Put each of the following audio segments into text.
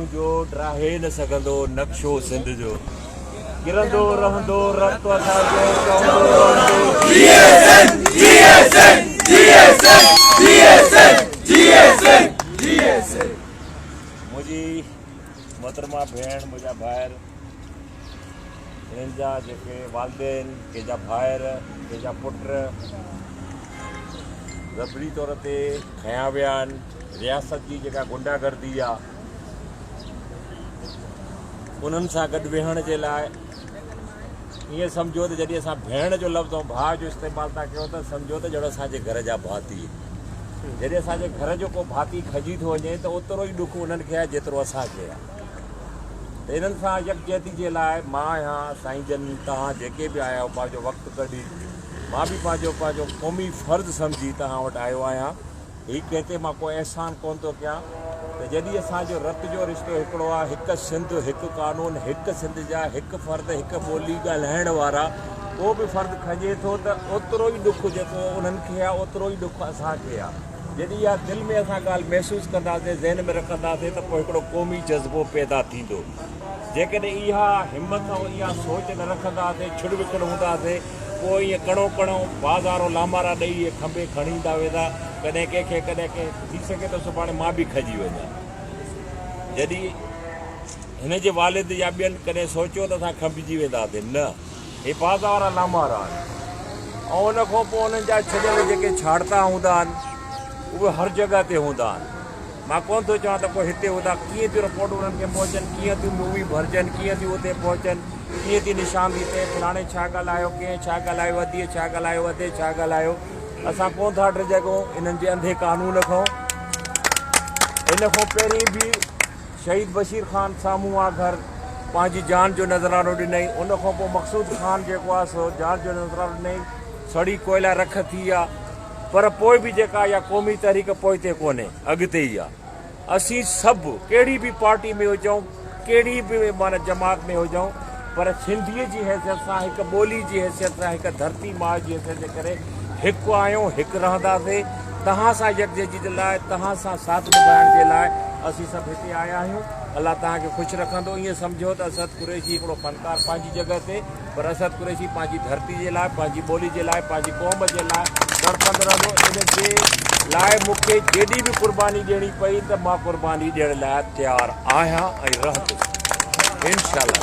منهنجو ڊاهي نه سگهندو نقشو سنڌ جو ڪرندو رهندو رت اسان جو چوندو رهندو جيئي سنڌ جيئي سنڌ جيئي سنڌ جيئي سنڌ جيئي سنڌ جيئي سنڌ. منهنجي محترمه ڀيڻ منهنجا ڀائر هنن جا جيڪي والدين ڪنهن جا ڀائر ڪنهن جا پٽ زبري طور تي کنيا ويا آهن رياست جي جيڪا گنڊا گردي آ انهن سان گڏ ويهڻ جي لاء ائين سمجهو ته جڏهن اسان ڀيڻ جو لفظ ۽ ڀاء جو استعمال ٿا ڪيون ته سمجهو ته ڄڻ اسان جي گهر جا ڀاتي. جڏهن اسان جي گهر جو ڪو ڀاتي کڄي ٿو وڃي ته اوترو ئي ڏک انهن کي آهي جيترو اسان کي آهي. ته انهن سان يڪجهتي جي لاء مان آهيان، سائين جن، توهان جيڪي به آيا آهيو پنهنجو وقت ڪڍي مان به پنهنجو پنهنجو قومي فرض سمجهي توهان وٽ آيو آهيان. هي ڪنهن تي مان ڪو احسان ڪونه ٿو ڪيان ته جڏهن اسان جو رت جو رشتو هڪڙو آهي، هڪ سنڌ، هڪ قانون، هڪ سنڌ جا هڪ فرد، هڪ ٻولي ڳالهائڻ وارا، ڪو به فرد کڄي ٿو ته اوترو ئي ڏک جيڪو انهن کي آهي اوترو ئي ڏک اسان کي آهي. جڏهن اها دل ۾ اسان ڳالهه محسوس ڪنداسين، ذهن ۾ رکنداسين ته پوء هڪڙو قومي جذبو پيدا ٿيندو. جيڪڏهن اها همت ۽ اها سوچ نه رکنداسين، ڇڙ وکڙ هونداسين، پوء ائين ڪڻو ڪڻو بازارو لامارا ڏئي اهي کنڀي کڻي ايندا ويندا، ڪڏهن ڪنهن کي ڪڏهن ڪنهن کي، ٿي سگهي ٿو سڀاڻي مان به کڄي وڃان. جڏهن هن جي والد يا ٻين ڪڏهن سوچيو ته اسان کنڀجي وينداسين، نه، هي بازار لامارا آهن ۽ ان کان پوء انهن جا ڇڏيل جيڪي ڇاڙتا هوندا آهن، اهي هر جڳهه تي هوندا آهن. مان ڪونه ٿو چوان ته ڪو هتي هوندا، ڪيئن ٿيون رپورٽون انهن کي پهچن، ڪيئن ٿيون مووي ڀرجن، ڪيئن ٿيون اتي پهچن، ڪيئن ٿي نشاندهي ٿئي، فلاڻي ڇا ڳالهايو، ڪنهن ڇا ڳالهايو، اديء ڇا ڳالهايو، ادي ڇا ڳالهايو. اسان ڪونه ٿا ڊڄون انهن جي انڌي قانون کان. ان کان پهرين به شهيد بشير خان سامهون آ گهر پنهنجي جان جو نذرانو ڏنائين، ان کان پوء مقصود خان جيڪو آ سو جان جو نذرانو ڏنائين، سڙي ڪوئلا رک ٿي آ. پر پوء به جيڪا اها قومي تحريڪ پوئتي ڪونهي، اڳتي ئي آ. اسين سڀ ڪهڙي به پارٽي ۾ هجون، ڪهڙي به معنيٰ جماعت ۾ هجون، پر سنڌيء جي حيثيت سان، هڪ ٻولي جي حيثيت سان، هڪ ڌرتي ماء جي حيثيت جي ڪري هڪ آهيون، هڪ رهنداسين. توهان سان يڪجهتي جي لاء، توهان سان ساٿ نڀائڻ جي لاء اسين سڀ هتي آيا آهيون. الله توهان کي خوش رکندو. ائين سمجهو ته اسد قريشي هڪڙو فنڪار پنهنجي جڳهه تي، پر اسد قريشي پنهنجي ڌرتي جي لاء، پنهنجي ٻولي جي لاء، پنهنجي قوم جي لاء تڙپندو رهندو. ان جي لاء مون کي جيڏي به قرباني ڏيڻي پئي ته مان قرباني ڏيڻ لاء تيار آهيان ۽ رهندس. انشاء الله.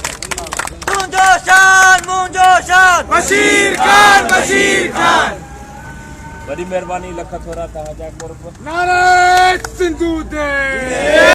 تنهنجو شان منهنجو شان. بشير خان بشير خان. وڏي مهرباني لک ٿورا توهان جا قرب. نعري سنڌو ديس.